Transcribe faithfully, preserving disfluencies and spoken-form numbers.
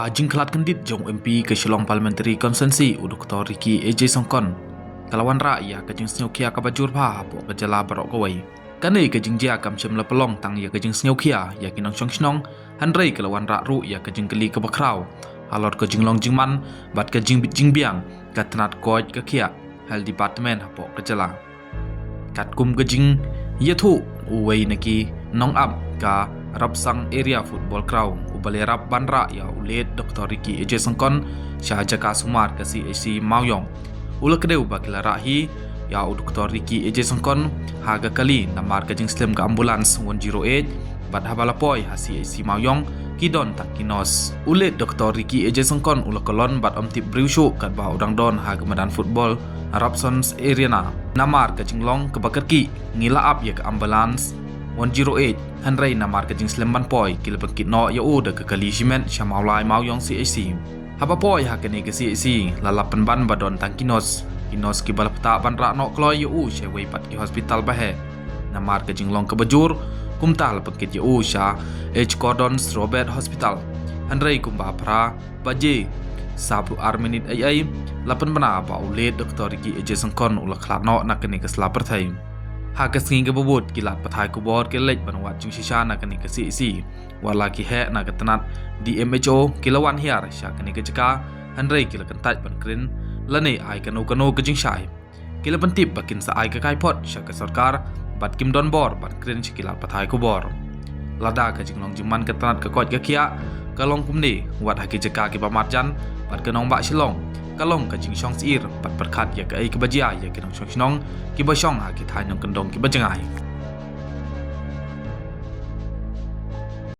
Ka jingkhlad kyndit jong u M P ka Shillong Parliamentary Constituency u Doctor Ricky A J Syngkon ka la wanrah ïa ka jingsngewkhia kaba jur bha hapoh ka jylla baroh kawei. Kane ka jingjia kam shym la pynlong tang ïa ka jingsngewkhia ïa ki nongshong shnong, hynrei ka la wanrah ruh ïa ka jingkylli kaba khraw halor ka jinglong jingman bad ka jingbit jingbiang ka tnat koit ka khiah Health Department hapoh ka jylla. Katkum ka jingïathuh uwei na ki nongap ka Rapsang Area Football Ground uba la ïarap ban rah ïa u late Doctor Ricky A J Syngkon sha jaka sumar ka C H C Mawïong, u la kdew ba ki la rah hi ïa u Doctor Ricky A J Syngkon ha ka kali namar ka jingslem ka ambulance one zero eight, bad haba la poi ha C H C Mawïong ki don tang ki nurse. U late Doctor Ricky A J Syngkon u la kyllon bad ym tip briew shuh katba u dang don ha ka madan football Rapsang Arena. Namar ka jinglong kaba kyrkieh ngi la ap ïa ka ambulance one zero eight, hynrei namar ka jingslem ban poi ki la pynkit noh ïa u da ka kali shimet sha Mawlai Mawïong C H C. Haba poi ha kane ka C H C la lap pynban ba don tang ki nurse, ki nurse kiba la pynbna ban rah noh kloi ïa u shawei pat ki hospital baheh. Namar ka jinglong kaba jur, kumta la pynkit ïa u sha H Gordon Roberts Hospital. Hynrei kumba phra baje saphew ar minit eiei la pynbna ba u late Doctor Ricky A J Syngkon u la khlad noh na kane ka sla pyrthei. Ha ka sngi kaba bud ki lad pathai khubor ki la leit ban wad jingshisha na kane ka C H C. Wat la ki heh na ka tnat D M H O ki la wan hiar sha kane ka jaka, hynrei ki la kyntait ban kren lane ai kano kano ka jingshai. Ki la pyntip ba kin sa ai ka kaiphod sha ka sorkar bad kim don bor ban kren sha ki lad pathai khubor. Lada ka jinglong jingman ka tnat ka koit ka khiah ka long kumne wat ha ki jaka kiba marjan bad ka nongbah Shillong, ka long ka jingshong syier bad pyrkhat ïa kaei kaba jia ïa ki nongshong shnong kiba shong ha ki thaiñ nongkyndong kiba jngai.